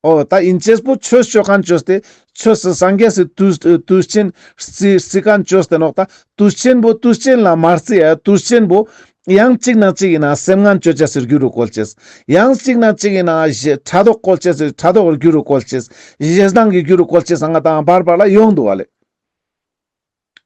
འོ་ད་ཨིན་ཅེས་པོ་ཆོས་ཅོ་མཁན་ཅོས་ཏེ་ཆོས་སུ་སངས་རྒྱས་སི་དུས་དུས་ཆེན་རྩི་རྩི་མཁན་ཅོས་ཏེ་ནོག། ད་དུས་ཆེན་པོ་དུས་ཆེན་ལ་མ་རྩི་ཡ། དུས་ཆེན་པོ་ཡང་གཅིག་ནས་གཅིག་གི་ནང་ང་སེམས་ངན་ཅོ་ཅེས་སི་རྒྱུ་རུ་བཀོལ་ཅེས། ཡང་གཅིག་ནས་གཅིག་གི་ནང་ང་ཞེ་ཕྲག་དོག་བཀོལ་ཅེས་སི་ཕྲག་དོག་རྒྱུ་རུ་བཀོལ་ཅེས། ཞེ་སྡང་གི་རྒྱུ་རུ་བཀོལ་ཅེས་ང་ཏང་བར་བར་ལ་ཡོང་འདུག་ག་ལེ།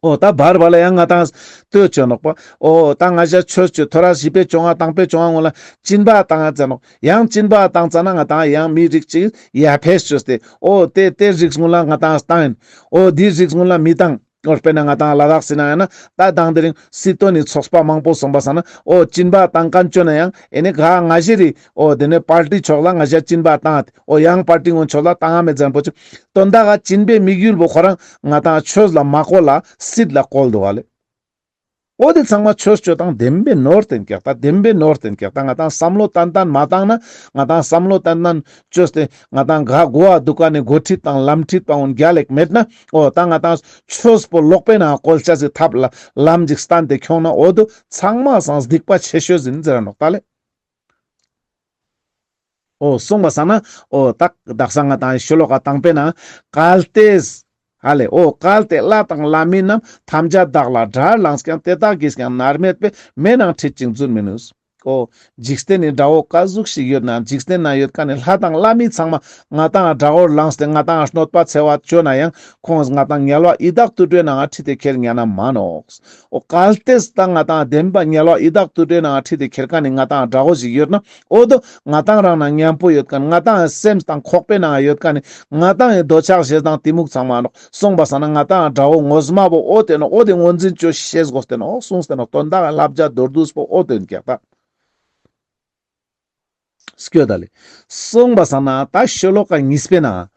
འོ་ད་བར་བར་ལ་ཡང་ང་ཏང་ལྟོས་ཅོ་ནོག་པ། འོ་ད་ང་ཞ་ཆོས་ཅོ་ཐོ་རས་བཞི་པའི་བཅོ་ལྔ་དང་པོའི་བཅོ་ལྔ་སྔོན་ལ་སྦྱིན་པ་བཏང་ང་ཙ་ནོག། ཡང་སྦྱིན་པ་བཏང་ཙ་ན་ང་ཏང་ཡང་མི་རིགས་ཅིག་ཡར་འཕེལ་ཅོས་ཏེ་འོ་དེ་དེ་རིགས་སྔོན་ལ་ང་ཏང་བཏང་ཡིན། འོ་དེ་རིགས་སྔོན་ལ་མི་བཏང་། འོ་དཔེར་ན་ང་ཏང་ལ་དྭགས་སི་ནང་ཡིན་ན་ད་དང་དེ་རིང་སྲིད་དོན་ནི་ཚོགས་པ་མང་པོ་སོང་པ་སང་ན་འོ་སྦྱིན་པ་བཏང་མཁན་ཅོ་ན་ཡང་ཨེ་ནི་ག་ང་ཞེ་རི་འོ་དེ་ནས་པར་ཊི་ཕྱོགས་ལ་ང་ཞ་སྦྱིན་པ་བཏང་སྟེ། འོ་ཡང་པར་ཊི་ངོ་ཆོག་ལ་བཏང་ང་མེད་ཙམ་པོ་ཅིག། དོན་དག་ག་སྦྱིན་པའི་དམིགས་ཡུལ་པོ་ཁོ་རང་ང་ཏང་ཆོས་ལ་མ་བཀོལ་ལ་སྲིད་ལ་བཀོལ་འདུག་ག་ལེ། འོ་དེ་ཚང་མ་ཆོས་ཅོ་སྟངས་བདེན་པའི་ནོར་དེ་ཀྱག། ད་བདེན་པའི་ནོར་དེ་ཀྱག། ད་ང་ཏང་བསམ་བློ་ཏན་ཏན་མ་བཏང་ན། ང་ཏང་བསམ་བློ་ཏན་ཏན་ཅོས་ཏེ་ང་ཏང་ག་གོ་བ་འདུག་ག་ནི་འགོ་ཁྲིད་དང་ལམ་ཁྲིད་པ་འོན་རྒྱལ་ལེགས་མེད་ན། འོ་ད་ང་ཏང་ཆོས་པོ་ལོག་པའི་ནང་བཀོལ་ཅེས་སི་ཐབས་ལ་ལམ་ཅིག་བསྟན་ཏེ་ཁྱོང་ན་འོ་དོ་ཚང་མ་སང་སྡིག་པ་ཆེ་ཤོས་ཡིན་ཟེར་ར་ནོག་ད་ལེ། འོ་གསུངས་པ་སང་ན་འོ་ད་དག་ས་ང་ཏང་ཤོ་ལོ་ཀ་དང་པོའི་ནང་གལ་ཏེ་ཧ་ལེ། འོ་གལ་ཏེ་ལྷ་དང་ལྷ་མིན་རྣམས། ཐམས་ཅད་བདག་ལ་དགྲར་ལངས་ཀྱང་། དེ་དག་གིས་ཀྱང་མནར་མེད་པའི། མེ་ནང་ཁྲིད་ཅིང་རྫུན་མི་ནུས། འོ་འཇིག་རྟེན་ནི་དགྲ་བོ་ག་ཟུག་ཞིག་ཡོད་ན། འཇིག་རྟེན་ན་ཡོད་མཁན་ནི་ལྷ་དང་ལྷ་མིན་ཚང་མ་ང་ཏང་དགྲ་བོར་ལངས་ཏེ་ང་ཏང་གནོད་པ་འཚེ་བ་ཅོ་ན་ཡང་ཁོང་ང་ཏང་དམྱལ་བ་ཡི་དྭགས་དུད་འགྲོའི་ནང་ང་ཁྲིད་དེ་ཁྱེར་ཉན་ན་མ་ནོག། འོ་གལ་ཏེ་ད་ང་ཏང་བདེན་པ་དམྱལ་བ་ཡི་དྭགས་དུད་འགྲོའི་ནང་ང་ཁྲིད་དེ་ཁྱེར་མཁན་ནི་ང་ཏང་དགྲ་བོ་ཞིག་ཡོད་ན། འོ་དོ་ང་ཏང་རང་ནང་མཉམ་པོ་ཡོད་མཁན། ང་ཏང་སེམས་དང་ཁོག་པའི་ནང་ཡོད་མཁན་ནི་ང་ཏང་ཡི་འདོད་ཆགས་ཞེ་སྡང་གཏི་མུག་ཚང་མ་ནོག། གསུངས་པ་སང་ན་ང་ཏང་དགྲ་བོ་ངོ་མ་བོ་འོ་དེ་ནོག། འོ་དེ་ངོས་འཛིན་ཅོ་ཤེས་དགོས་ཏེ་ནོག། གསུངས་ཏེ་ནོག། དོན་དག་བསླབ་བྱ་མདོར་བསྡུས་པོ་འོ་དེ་ཡིན་ཀྱག་ད། སྐྱོད་ད་ལེ། གསུངས་པ་སང་ན་ད་ཤོ་ལོ་ཀ་གཉིས་པའི་ནང་།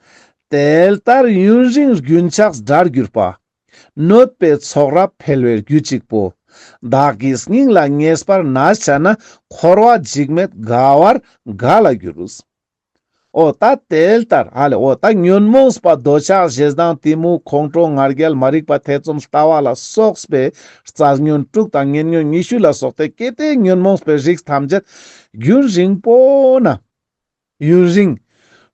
དེ་ལྟར་ཡུན་རིང་རྒྱུན་ཆགས་དགྲར་གྱུར་པ། གནོད་པའི་ཚོགས་རབ་འཕེལ་བའི་རྒྱུ་གཅིག་པུ། བདག་གི་སྙིང་ལ་ངེས་པར་གནས་བྱས་ན། འཁོར་བ་འཇིགས་མེད་དགའ་བར་ག་ལ་འགྱུར། འོ་ད་དེ་ལྟར་ཧ་ལེ། འོ་ད་ཉོན་མོངས་པ་འདོད་ཆགས་ཞེ་སྡང་གཏི་མུག་ཁོང་ཁྲོ་ང་རྒྱལ་མ་རིག་པ་ཐེ་ཚོམ་ལྟ་བ་ལ་སོགས་པའི་རྩ་ཉོན་དྲུག་དང་ཉེ་ཉོན་ཉི་ཤུ་ལ་སོགས་ཏེ་སྐྱེ་དེ་ཉོན་མོངས་པའི་རིགས་ཐམས་ཅད་རྒྱུན་རིང་པོ་ན། ཡུན་རིང་།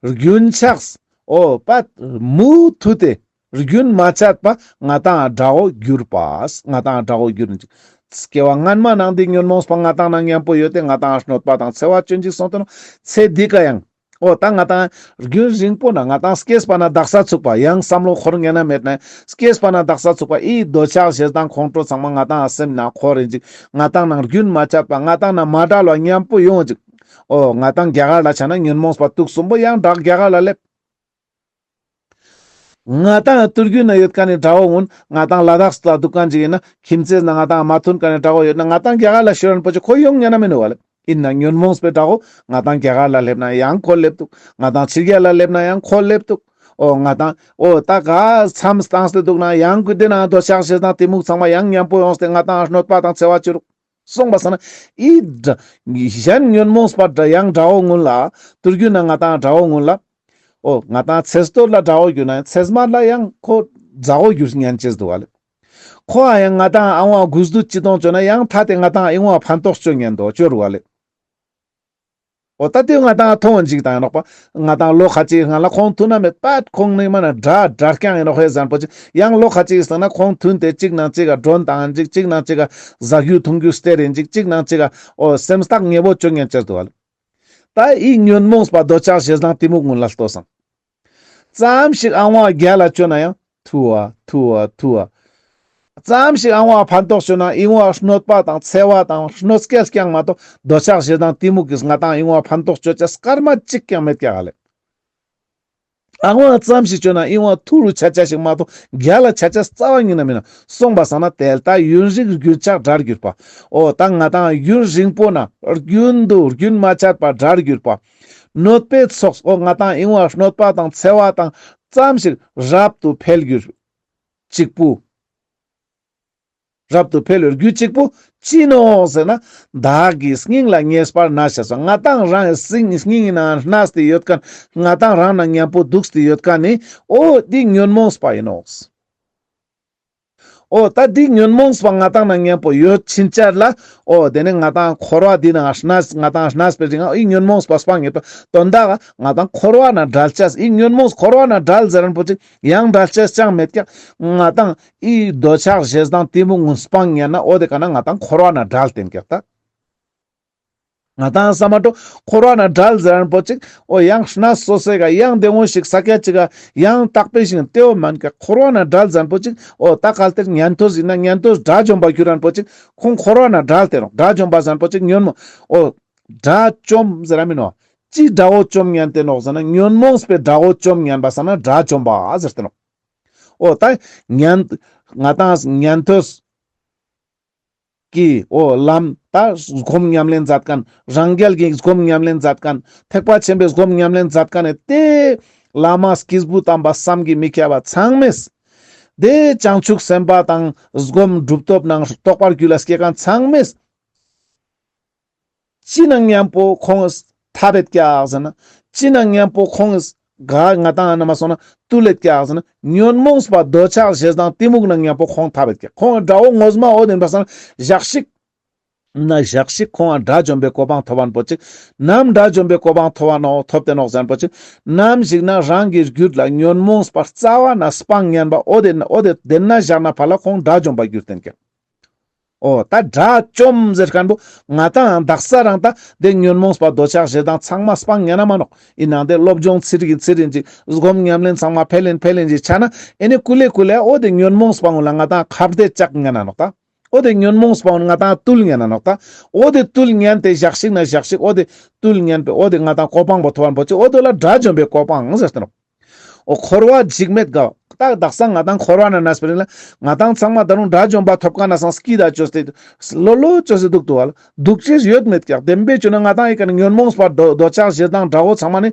རྒྱུན་ཆགས། འོ་པ་མུ་མཐུད་དེ་རྒྱུན་མ་ཆད་པ་ང་ཏང་དགྲ་བོ་གྱུར་པ། ང་ཏང་དགྲ་བོ་གྱུར་ཅིག། སྐྱེ་བ་སྔན་མ་ནང་འདི་ཉོན་མོངས་པ་ང་ཏང་ནང་མཉམ་པོ་ཡོད་དེ་ང་ཏང་གནོད་པ་དང་འཚེ་བ་ཅོ་ཅིག་སོང་སྟེ་ནོག། ཚེ་འདི་ཀ་ཡང་། འོ་ད་ང་ཏང་རྒྱུན་རིང་པོ་ན་ང་ཏང་སྐྱེས་པ་ན་དག་ས་ཚུག་པ་ཡང་བསམ་བློ་འཁོར་ཉན་ན་མེད་ན། སྐྱེས་པ་ན་དག་ས་ཚུག་པ་ཨི་འདོད་ཆགས་ཞེ་སྡང་ཁོང་ཁྲོ་ཚང་མ་ང་ཏང་སེམས་ནང་འཁོར་རིན་ཅིག། ང་ཏང་ནང་རྒྱུན་མ་ཆད་པ་ང་ཏང་ནང་མ་བྲལ་བ་མཉམ་པོ་ཡོང་ཅིག། འོ་ང་ཏང་རྒྱ་གར་ལ་ཆ་ན་ཉོན་མོངས་པ་དུག་གསུམ་པོ་ཡང་དག་རྒྱ་གར་ལ་སླེབས། ང་ཏང་དུར་རྒྱུན་ན་ཡོད་མཁན་ནི་དགྲ་བོ་གུན་ང་ཏང་ལ་དྭགས་ལ་དུག་མཁན་ཅིག་ཡིན་ན་ཁྱིམ་མཚེས་ན་ང་ཏང་མ་མཐུན་མཁན་ནི་དགྲ་བོ་ཡོད་ན་ང་ཏང་རྒྱ་གར་ལ་ཤོར་རན་པོ་ཅིག་ཁོ་ཡོང་ཉན་ན་མི་ནུག་པ་ལེ། ཡིན་ན་ཉོན་མོངས་པའི་དགྲ་བོ་ང་ཏང་རྒྱ་གར་ལ་སླེབས་ན་ཡང་ཁོ་སླེབས་དུག། ང་ཏང་ཕྱི་རྒྱལ་ལ་སླེབས་ན་ཡང་ཁོ་སླེབས་དུག། འོ་ང་ཏང་འོ་ད་ག་མཚམས་བཏང་སྟེ་དུག་ན་ཡང་ཁོ་དེ་ན་འདོད་ཆགས་ཞེ་སྡང་གཏི་མུག་ཚང་མ་ཡང་མཉམ་པོ་ཡོང་སྟེ་ང་ཏང་གནོད་པ་དང་འཚེ་བ་ཅོ་རུག། སོང་པ་སང་ན་ཨི་དགྲ་གཞན་ཉོན་མོངས་པ་དགྲ་ཡང་དགྲ་བོ་གུན་ལ་དུར་རྒྱུན་ན་ང་ཏང་དགྲ་བོ་གུན་ལ། འོ་ང་ཏང་ཚེ་སྟོད་ལ་དགྲ་བོ་གྱུར་ན་ཡང་ཚེ་སྨད་ལ་ཡང་ཁོ་མཛའ་བོ་གྱུར་ཉན་ཅེས་དུག་པ་ལེ། ཁོ་ཡང་ང་ཏང་ཨ་བོ་གུས་འདུད་ཅི་གཏོང་ཅོ་ན་ཡང་ཐ་དེ་ང་ཏང་ཨི་བོ་ཕན་ཐོགས་ཅོ་ཉན་དོ་ཅོ་རུག་པ་ལེ། འོ་ད་དེ་ང་ཏང་མཐོང་ཅིག་དང་ཡིན་ནོག་པ། ང་ཏང་ལོ་ཁ་ཅིག་སྔ་ལ་ཁོང་མཐུན་ན་མེད་པ་ཁོང་ནི་མ་ན་དགྲ་དགྲ་རྐྱང་ཡིན་ནོག་ཧེ་ཟེར་པོ་ཅིག་ཡང་ལོ་ཁ་ཅིག་སྟེང་ན་ཁོང་མཐུན་ཏེ་གཅིག་ནང་གཅིག་ག་མགྲོན་བཏང་ཅིག་གཅིག་ནང་གཅིག་ག་ཟ་རྒྱུ་འཐུང་རྒྱུ་སྟེར་རིན་ཅིག་གཅིག་ནང་གཅིག་ག་འོ་སེམས་ཐག་ཉེ་པོ་ཅོ་ཉན་ཅེས་དུག་པ་ལེ། ད་ཨི་ཉོན་མོངས་པ་འདོད་ཆགས་ཞེ་སྡང་གཏི་མུག་གུན་ལ་ལྟོས་སང་། ཙམ་ཞིག་ཨ་བོ་རྒྱལ་ལ་ཅོ་ན་ཡང་ཐུ་བ་ཐུ་བ་ཐུ་བ། ཙམ་ཞིག་ཨ་བོ་ཕན་ཐོགས་ཅོ་ན་ཨི་བོ་གནོད་པ་དང་འཚེ་བ་དང་གནོད་སྐྱེལ་རྐྱང་མ་གཏོགས་འདོད་ཆགས་ཞེ་སྡང་གཏི་མུག་གིས་ང་ཏང་ཨི་བོ་ཕན་ཐོགས་ཅོ་ཅེས་སྐར་མ་གཅིག་ཀྱང་མེད་ཀྱག་ལེ། ཨ་ཝང་ཙམ་ཞིག་བཅོས་ན་ཨི་ཝང་ཐུར་རུ་ཆ་ཆ་ཞིག་མ་གཏོགས་རྒྱལ་ལ་ཆ་ཆ་རྩ་བ་ཉིད་ནས་མིན་ནོག། སོང་པ་སང་ན་དེ་ལྟ་ཡུན་རིང་རྒྱུན་ཆགས་དགྲར་གྱུར་པ། འོ་ད་ང་ཏང་ཡུན་རིང་པོ་ན་རྒྱུན་དུ་རྒྱུན་མ་ཆད་པ་དགྲར་གྱུར་པ། གནོད་པའི་ཚོགས། འོ་ང་ཏང་ཨི་ཝང་གནོད་པ་དང་འཚེ་བ་དང་ཙམ་ཞིག་རབ་ཏུ་འཕེལ་གྱུར་ཅིག་པུ། རབ་ཏུ་འཕེལ་བའི་རྒྱུ་གཅིག་པུ་ཅི་ནོག་ཟེར་ན། བདག་གི་སྙིང་ལ་ངེས་པར་གནས་ཤེས་སོ། ང་ཏང་རང་སྙིང་སྙིང་ནང་གནས་ཏེ་ཡོད་མཁན། ང་ཏང་རང་ན་མཉམ་པོ་འདུག་སྟེ་ཡོད་མཁན་ནི་འོ་འདི་ཉོན་མོངས་པ་ཡིན་ནོག། འོ་ད་འདི་ཉོན་མོངས་པ་ང་ཏང་ན་མཉམ་པོ་ཡོད་ཕྱིན་ཆད་ལ། འོ་དེ་ནི་ང་ཏང་འཁོར་བ་འདི་ནང་གནས་ང་ཏང་གནས་པའི་རིང་ཨི་ཉོན་མོངས་པ་སྤང་ངེས་པ་དོན་དག་ང་ཏང་འཁོར་བ་ན་བྲལ་ཅེས། ཨི་ཉོན་མོངས་འཁོར་བ་ན་བྲལ་ཟེར་མཁན་པོ་ཅིག་ཡང་བྲལ་ཅེས་ཅང་མེད་ཀྱག། ང་ཏང་ཨི་འདོད་ཆགས་ཞེ་སྡང་གཏི་མུག་གུན་སྤང་ཉན་ན་འོ་དེ་ཀ་ན་ང་ཏང་འཁོར་བ་ན་བྲལ་ཏེན་ཀྱག་ད། ང་ཏང་བསམ་མ་འགྲོ་འཁོར་བ་ན་བྲལ་ཟེར་མཁན་པོ་ཅིག་འོ་ཡང་གནས་སོ་སོའི་ཀ་ཡང་དེ་ངོ་ཞིག་ས་ཀྱ་ཅིག་ག་ཡང་དག་པའི་ཞིང་ལྟེ་བོ་མན་ཀྱག། འཁོར་བ་ན་བྲལ་ཟེར་མཁན་པོ་ཅིག་འོ་ད་གལ་ཏེ་ཉན་ཐོས་ཡིན་ན་ཉན་ཐོས་དགྲ་བཅོམ་པ་གྱུར་མཁན་པོ་ཅིག་ཁོང་འཁོར་བ་ན་བྲལ་ཏེ་ནོག། དགྲ་བཅོམ་པ་ཟེར་མཁན་པོ་ཅིག་ཉོན་མོངས་འོ་དགྲ་བཅོམ་ཟེར་ར་མིན་ནོག། ཅི་དགྲ་བོ་བཅོམ་ཉན་ཏེ་ནོག་ཟེར་ན་ཉོན་མོངས་པའི་དགྲ་བོ་བཅོམ་ཉན་པ་སང་ན་དགྲ་བཅོམ་པ་ཟེར་ཏེ་ནོག། འོ་ད་ཉན་ང་ཏང་ཉན་ཐོས་ཀྱི་འོ་ལམ་ད་སྒོམ་ཉམས་ལེན་མཛད་མཁན། རང་རྒྱལ་གྱི་སྒོམ་ཉམས་ལེན་མཛད་མཁན། ཐེག་པ་ཆེན་པོའི་སྒོམ་ཉམས་ལེན་མཛད་མཁན་ནི་དེ་བླ་མ་སྐྱེས་བུ་དམ་པ་བསམ་གྱིས་མི་ཁྱབ་པ་ཚང་མས། དེ་བྱང་ཆུབ་སེམས་དཔའ་དང་སྒོམ་སྒྲུབ་སྟོབས་ནང་རྟོགས་པར་རྒྱུད་ལ་སྐྱེས་མཁན་ཚང་མས། ཅི་ནང་མཉམ་པོ་ཁོང་ཐབ་ཡོད་ཀྱག་ཟེར་ན། ཅི་ནང་མཉམ་པོ་ཁོང་ག་ང་ཏང་ན་མ་སོང་ན་བཏུལ་ཡོད་ཀྱག་ཟེར་ན། ཉོན་མོངས་པ་འདོད་ཆགས་ཞེ་སྡང་གཏི་མུག་ནང་མཉམ་པོ་ཁོང་ཐབ་ཡོད་ཀྱག། ཁོང་དགྲ་བོ་ངོ་མ་འོ་དེ་ཡིན་པ་སང་ན་ཞག་ཞིག་ན་ཞག་ཞིག་ཁོང་དགྲ་བཅོམ་པའི་གོ་འཕང་ཐོབ་པ་ནོག་པོ་ཅིག། ནམ་དགྲ་བཅོམ་པའི་གོ་འཕང་ཐོབ་པ་ནོག་ཐོབ་སྟེ་ནོག་ཟེར་མཁན་པོ་ཅིག། ནམ་ཞིག་ན་རང་གི་རྒྱུད་ལ་ཉོན་མོངས་པ་རྩ་བ་ན་སྤང་ཉན་པ་འོ་དེ་ན་འོ་དེ་དེ་ན་བཞག་ན་ཕར་ལ་ཁོང་དགྲ་བཅོམ་པ་གྱུར་ཏེན་ཀྱག། འོ་ད་དགྲ་བཅོམ་ཟེར་མཁན་པོ་ང་ཏང་དག་ས་རང་ད་དེ་ཉོན་མོངས་པ་འདོད་ཆགས་ཞེ་སྡང་ཚང་མ་སྤང་ཉན་ན་མ་ནོག། ཡིན་ནའང་དེ་སློབ་སྦྱོང་ཚིར་གྱིན་ཚིར་ཡིན་ཅིག། སྒོམ་ཉམས་ལེན་ཚང་མ་འཕེལ་ཡིན་འཕེལ་ཡིན་ཅིག་ཆ་ན་ཨེ་ནི་ཀུ་ལེ་ཀུ་ལེ་འོ་དེ་ཉོན་མོངས་པ་གུན་ལ་ང་ཏང་ཁ་གཏད་བཅག་ཉན་ན་ནོག་ད། འོ་དེ་ཉོན་མོངས་པ་གུན་ང་ཏང་བཏུལ་ཉན་ན་ནོག་ད། འོ་དེ་བཏུལ་ཉན་ཏེ་ཞག་ཞིག་ན་ཞག་ཞིག་འོ་དེ་བཏུལ་ཉན་པའི་འོ་དེ་ང་ཏང་གོ་འཕང་པོ་ཐོབ་པ་ནོག་པོ་ཅིག། འོ་དེ་ལ་དགྲ་བཅོམ་པའི་གོ་འཕང་ཟེར་ཏེ་ནོག། འོ་འཁོར་བ་འཇིགས་མེད་དགའ་བ། ད་དག་ས་ང་ཏང་འཁོར་བ་ན་གནས་པའི་རིང་ལ་ང་ཏང་ཚང་མ་ད་རུང་དགྲ་བཅོམ་པ་ཐོབ་མཁན་ན་སང་སྐྱིད་ད་བཅོས་ཏེ་ལོ་ལོ་བཅོས་ཏེ་འདུག་ཏོ་བ་ལ་འདུག་ཅེས་ཡོད་མེད་ཀྱག། བདེན་པའི་ཆོས་ན་ང་ཏང་ཨི་ཀ་ནི་ཉོན་མོངས་པ་འདོད་འདོད་ཆགས་ཞེ་སྡང་དགྲ་བོ་ཚང་མ་ནི།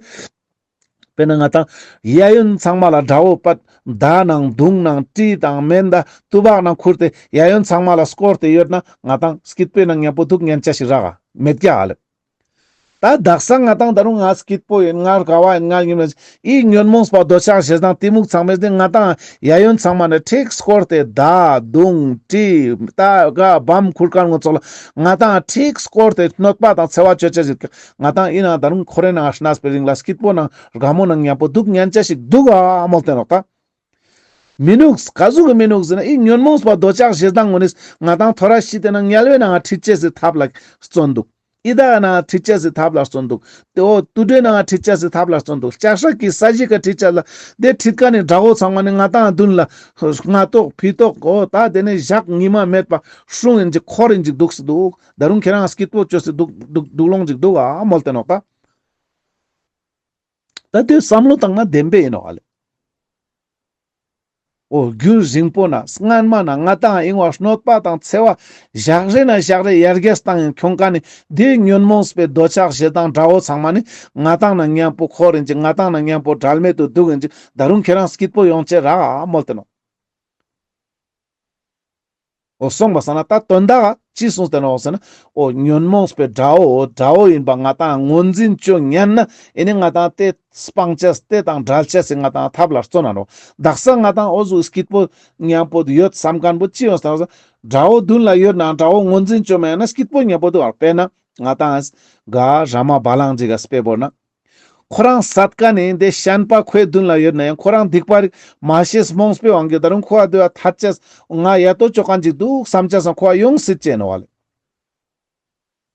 དཔེར་ན་ང་ཏང་གཡས་གཡོན་ཚང་མ་ལ་དགྲ་བོ་པད་མདའ་ནང་མདུང་ནང་གྲི་དང་མེ་མདའ་ཏུ་བག་ནང་ཁུར་ཏེ་གཡས་གཡོན་ཚང་མ་ལ་སྐོར་ཏེ་ཡོད་ན་ང་ཏང་སྐྱིད་པོའི་ནང་མཉམ་པོ་འདུག་ཉན་ཆ་ཞིག་རག་ག་མེད་ཀྱག་ཨ་ལེ། ད་དག་ས་ང་ཏང་ད་རུང་ང་སྐྱིད་པོ་ཡིན་ང་དགའ་བ་ཡིན་ང་ཡིན་ཨི་ཉོན་མོངས་པ་འདོད་ཆགས་ཞེ་སྡང་གཏི་མུག་ཚང་མས་ཏེ་ང་ཏང་གཡས་གཡོན་ཚང་མ་ནས་ཁྲིག་སྐོར་ཏེ་མདའ་མདུང་གྲི་ད་ག་བམ་ཁུར་མཁན་ངོ་ཚོགས་ལ་ང་ཏང་ཁྲིག་སྐོར་ཏེ་གནོད་པ་དང་འཚེ་བ་བཅོ་ཆ་ཞིག་ང་ཏང་ཨི་ནང་ད་རུང་འཁོར་བའི་ནང་གནས་པའི་རིང་ལ་སྐྱིད་པོ་ནང་དགའ་མོ་ནང་མཉམ་པོ་འདུག་ཉན་ཆ་ཞིག་འདུག་ག་མོལ་ཏེ་ནོག་ད། མི་ནུག། ག་ཟུག་གི་མི་ནུག་ཟེར་ན་ཨི་ཉོན་མོངས་པ་འདོད་ཆགས་ཞེ་སྡང་ངོ་ནི་ང་ཏང་ཐོ་རས་ཤི་ཏེ་ན་དམྱལ་བའི་ནང་ཁྲིད་ཅེས་སི་ཐབས་ལ་བརྩོན་འདུག། ཡི་དྭགས་ནང་ཁྲིད་ཅེས་སི་ཐབས་ལ་བརྩོན་འདུག། དེ་འོ་དུད་འགྲོའི་ནང་ཁྲིད་ཅེས་སི་ཐབས་ལ་བརྩོན་འདུག། ལྕགས་སྲེག་གི་ས་གཞི་ཀ་ཁྲིད་ཅེས་ལ་དེ་ཁྲིད་མཁན་ནི་དགྲ་བོ་ཚང་མ་ནི་ང་ཏང་མདུན་ལ་སྔ་ཐོག་ཕྱི་ཐོག་འོ་ད་དེ་ནི་ཞག་ཉི་མ་མེད་པ་སྲུང་ཡིན་ཅིག་འཁོར་ཡིན་ཅིག་འདུག་སི་འདུག། ད་རུང་ཁྱེད་རང་སྐྱིད་པོ་བཅོས་སི་འདུག་འདུག་འདུག་ལོང་ཅིག་འདུག་ག་མོལ་ཏེ་ནོག་ད། ད་དེ་བསམ་བློ་བཏང་ན་བདེན་པ་ཡིན་ནོག་ཨ་ལེ། འོ་རྒྱུན་རིང་པོ་ན་སྔན་མ་ན་ང་ཏང་ཨིན་བ་གནོད་པ་དང་འཚེ་བ་ཞག་རེ་ན་ཞག་རེ་ཡར་རྒྱས་བཏང་ཡིན་ཁྱོང་ཀ་ནི་དེ་ཉོན་མོངས་པའི་འདོད་ཆགས་ཞེ་སྡང་དགྲ་བོ་ཚང་མ་ནི་ང་ཏང་ན་མཉམ་པོ་འཁོར་ཡིན་ཅིག། ང་ཏང་ན་མཉམ་པོ་བྲལ་མེད་དུ་འདུག་ཡིན་ཅིག། ད་རུང་ཁྱེད་རང་སྐྱིད་པོ་ཡོང་ཅེས་རག་མོལ་ཏེ་ནོག། འོ་སོང་པ་སང་ན་ད་དོན་དག་ཅི་གསུངས་ཏེ་ནོག་ཟེར་ན། འོ་ཉོན་མོངས་པའི་དགྲ་བོ་དགྲ་བོ་ཡིན་པ་ང་ཏང་ངོས་འཛིན་བཅོ་ཉན་ན་ཨེ་ནི་ང་ཏང་དེ་སྤང་ཅེས་དེ་དང་བྲལ་ཅེས་སི་ང་ཏང་ཐབས་ལ་བརྩོན་ན་ནོག། དག་ས་ང་ཏང་འོ་ཟུག་སྐྱིད་པོ་མཉམ་པོ་ཡོད་བསམ་མཁན་པོ་ཅི་ཡོང་ཟེར་ན། དགྲ་བོ་མདུན་ལ་ཡོད་ན་དགྲ་བོ་ངོས་འཛིན་བཅོ་མེད་ན་སྐྱིད་པོ་མཉམ་པོ་འདུག་ཨ། དཔེར་ན་ང་ཏང་ག་ར་མ་བ་ལང་ཅིག་ག་དཔེ་བོར་ན། ཁོ་རང་བསད་མཁན་ནི་དེ་ཤན་པ་ཁོའི་མདུན་ལ་ཡོད་ན་ཡང་ཁོ་རང་སྡིག་པ་རིག་མ་ཤེས་རྨོངས་པའི་དབང་གིས་ད་རུང་ཁོ་ཨ་དུ་ཨ་ཐད་ཅེས་ང་ཡ་ཏོ་ཅོ་མཁན་ཅིག་འདུག་བསམ་ཅེས་སང་ཁོ་ཨ་ཡོང་སྲིད་ཅེས་ནོག་ལེ།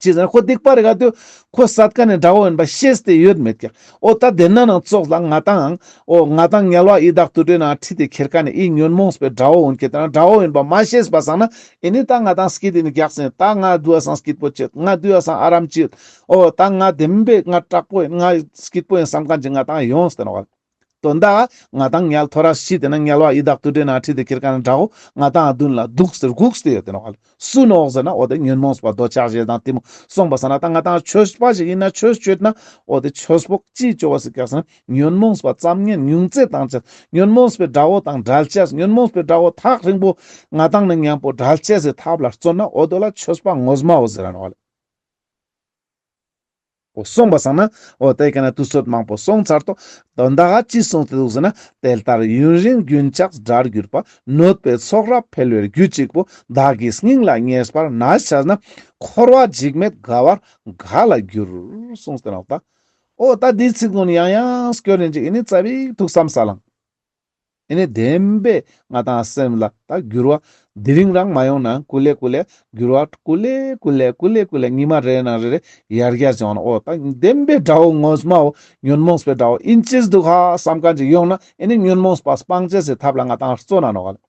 ཅི་ཟེར་ན་ཁོ་སྡིག་པ་རིག་ཨ་དུ་ཁོ་བསད་མཁན་ནི་དགྲ་བོ་ཡིན་པ་ཤེས་ཏེ་ཡོད་མེད་ཀྱག། འོ་ད་དེ་ན་ནང་ཙོགས་ལ་ང་ཏང་འོ་ང་ཏང་དམྱལ་བ་ཡི་དྭགས་དུད་འགྲོའི་ནང་ཁྲིད་དེ་ཁྱེར་མཁན་ནི་ཨི་ཉོན་མོངས་པའི་དགྲ་བོ་འོན་ཁྱེར་ཏེ་ན་དགྲ་བོ་ཡིན་པ་མ་ཤེས་པ་སང་ན་ཨེ་ནི་ད་ང་ཏང་སྐྱིད་ཡིན་རྒྱག་སེ་ད་ང་དུ་ཨ་སང་སྐྱིད་པོ་བྱེད་ང་དུ་ཨ་སང་ཨ་རམ་བྱེད། འོ་ད་ང་བདེན་པའི་ང་དྲག་པོ་ཡིན་ང་སྐྱིད་པོ་ཡིན་བསམ་མཁན་ཅིག་ང་ཏང་ཡོངས་ཏེ་ནོག་ལེ། དོན་དག་ང་ཏང་དམྱལ་ཐོ་རས་ཤི་ཏེ་ན་དམྱལ་བ་ཡི་དྭགས་དུད་འགྲོའི་ནང་ཁྲིད་དེ་ཁྱེར་ཁན་དགྲ་བོ་ང་ཏང་མདུན་ལ་དུག་སྟེ་སྒུག་སྟེ་ཡོད་དེ་ནོག་ལེ། སུ་ནོག་ཟེར་ན་འོ་དེ་ཉོན་མོངས་པ་འདོད་ཆགས་ཞེ་སྡང་གཏི་མུག་སོང་པ་སང་ན་ད་ང་ཏང་ཆོས་པ་ཞིག་ཡིན་ན་ཆོས་ཅོས་ན་འོ་དེ་ཆོས་པོ་ཅི་ཅོ་བ་ཟེར་ཀྱག་ཟེར་ན་ཉོན་མོངས་པ་ཙམ་ཉན་ཉུང་ཙེ་བཏང་ཅེས། ཉོན་མོངས་པའི་དགྲ་བོ་དང་བྲལ་ཅེས། ཉོན་མོངས་པའི་དགྲ་བོ་ཐག་རིང་པོ་ང་ཏང་ནང་མཉམ་པོ་བྲལ་ཅེས་སི་ཐབས་ལ་བརྩོན་ན་འོ་དོ་ལ་ཆོས་པ་ངོ་མའོ་ཟེར་ར་ནོག་ལེ། འོ་སོང་པ་སང་ན་འོ་དེ་ཀ་ན་དུས་ཚོད་མང་པོ་སོང་ཚར་ཏོ། དོན་དག་ཅི་གསུངས་ཏེ་འདུག་ཟེར་ན། དེ་ལྟར་ཡུན་རིང་རྒྱུན་ཆགས་དགྲར་གྱུར་པ། གནོད་པའི་ཚོགས་རབ་འཕེལ་བའི་རྒྱུ་གཅིག་པུ། བདག་གི་སྙིང་ལ་ངེས་པར་གནས་བྱས་ན། འཁོར་བ་འཇིགས་མེད་དགའ་བར་ག་ལ་འགྱུར། གསུངས་ཏེ་ནོག་ད། འོ་ད་འདིའི་ཚིག་ཀུན་ཡང་ཡང་སྐྱོར་ནས་ཅིག་ཨེ་ནི་ཙ་པིག་ཐུགས་བསམ་ས་ལང་། ཨེ་ནི་བདེན་པའི་ང་ཏང་སེམས་ལ་ད་འགྱུར་བ་དེ་རིང་རང་མ་ཡོང་ན་ཀུ་ལེ་ཀུ་ལེ་འགྱུར་བ་ཀུ་ལེ་ཀུ་ལེ་ཀུ་ལེ་ཀུ་ལེ་ཉི་མ་རེ་ནང་རེ་རེ་ཡར་རྒྱས་བྱུང་ན། འོ་ད་བདེན་པའི་དགྲ་བོ་ངོ་མའོ་ཉོན་མོངས་པའི་དགྲ་བོ་ཨིན་ཅེས་འདུག་ཧ་བསམ་ཁན་ཅིག་ཡོང་ན་ཨེ་ནི་ཉོན་མོངས་པ་སྤང་ཅེས་སི་ཐབས་ལ་ང་ཏང་བརྩོན་ན་ནོག་ལེ།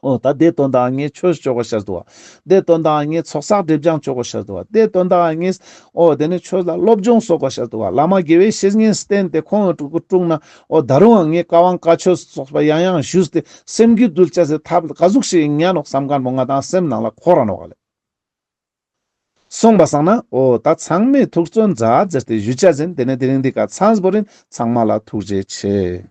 འོ་ད་དེ་དོན་དག་ངས་ཆོས་ཅོ་གོ་ཤེས་འདུག་བ། དེ་དོན་དག་ངས་ཚོགས་བསགས་སྒྲིབ་སྦྱང་ཅོ་གོ་ཤེས་འདུག་བ། དེ་དོན་དག་ངས་འོ་དེ་ནི་ཆོས་ལ་སློབ་སྦྱོང་སོགས་གོ་ཤེས་འདུག་བ། བླ་མ་དགེ་བའི་བཤེས་གཉེན་བསྟེན་ཏེ་ཁོང་གི་དྲུང་ན་འོ་ད་རུང་ངས་བཀའ་དབང་བཀའ་ཆོས་སོགས་པ་ཡང་ཡང་ཞུས་ཏེ་སེམས་རྒྱུད་འདུལ་ཅེས་སི་ཐབས་ག་ཟུག་ཞིག་ཉན་ནོག་བསམ་ཁན་པོ་ང་ཏང་སེམས་ནང་ལ་འཁོར་ར་ནོག་ལེ། སོང་པ་སང་ན་འོ་ད་ཚང་མས་ཐུགས་བརྩོན་མཛད་ཟེར་ཏེ་ཞུ་ཅེས་ཨིན། དེ་ནས་དེ་རིང་འདི་ཀ་ཚང་བོ་ཨིན། ཚང་མ་ལ་ཐུགས་རྗེ་ཆེ།